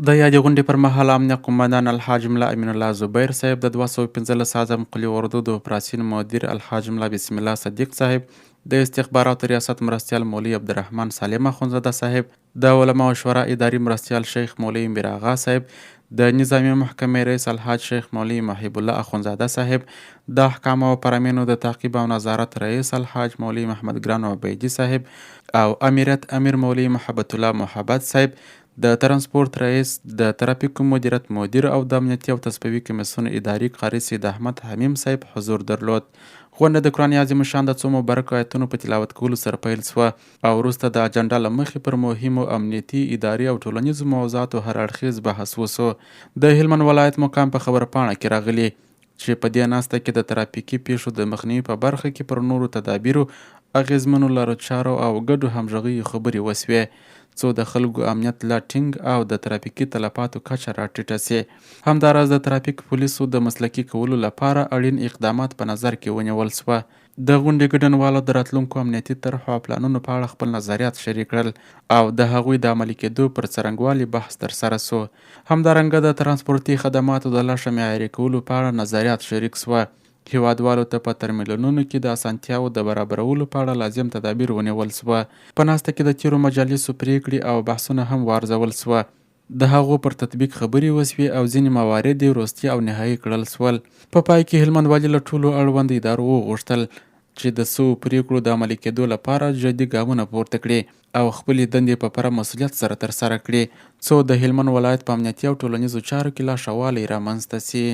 د یادې غونډې پر مهال امنیه قومندان الحاج ملا امین الله زبیر صاحب، د 215 اعظم قلي اردو د اپراسیون مدیر الحاج ملا بسم الله صدیق صاحب، د استخباراتو ریاست مرستیال مولوي عبدالرحمن سالم اخندزاده صاحب، د علماو شورا اداري مرستیال شیخ مولوي میراغا صاحب، د نظامي محکمې رئیس الحاج شیخ مولوي محب الله اخندزاده صاحب، د احکامو او فرامینو د تعقیب او نظارت رئیس الحاج مولوي محمد ګران عبیدي صاحب او امیریت امیر مولوي محبت الله محبت صاحب، د ترانسپورت رئیس، د ترافیکو مدیریت مدیر او د امنیتي او تصفیوي کمیسیون اداري قاري سید احمد حمیم صاحب حضور درلود. غونډه د قرآن عظیم الشان د څو مبارکو آیتونو په تلاوت کولو سره پیل شوه او وروسته د اجنډا له مخې پر مهمو امنیتي، اداري او ټولنیزو موضوعاتو هر اړخیز بحث وشو. د هلمند ولایت مقام په خبرپاڼه کې راغلي، چې په دې ناسته کې د ترافیکي پېښو د مخنیوي په برخه کې پر نورو تدابیرو، اغېزمنو لارو چارو او ګډو همغږیو خبرې وشوې، څو د خلکو امنیت لا ټینګ او د ترافیکي تلفاتو کچه راټیټه شي. همداراز د ترافیک پولیسو د مسلکي کولو لپاره اړین اقدامات په نظر کې ونیول شوه. د غونډې ګډنوالو د راتلونکو امنیتي طرحو او پلانونو په اړه خپل نظریات شریک کړل او د هغوی د عملي کېدو پر څرنګوالي بحث ترسره شو. همدارنګه د ترانسپورتي خدماتو د لا ښه معیاري کولو په اړه نظریات شریک شوه. هېوادوالو ته په ترمینلونو کې د اسانتیاوو د برابرولو په اړه لازم تدابیر ونیول شوه. په ناسته کې د تېرو مجالسو پرېکړې او بحثونه هم وارزول شوه. د هغو پر تطبیق خبرې وشوې او ځینې موارد یې وروستي او نهايي کړل شول. په پای کې هلمند والي له ټولو اړوند ادارو وغوښتل، چې د سوو پرېکړو د عملي کېدو لپاره جدي ګامونه پورته کړي او خپلې دندې په پوره مسؤلیت سره ترسره کړي، څو د هلمند ولایت په امنیتي او ټولنیزو چارو کې لا ښه والی رامنځته شي.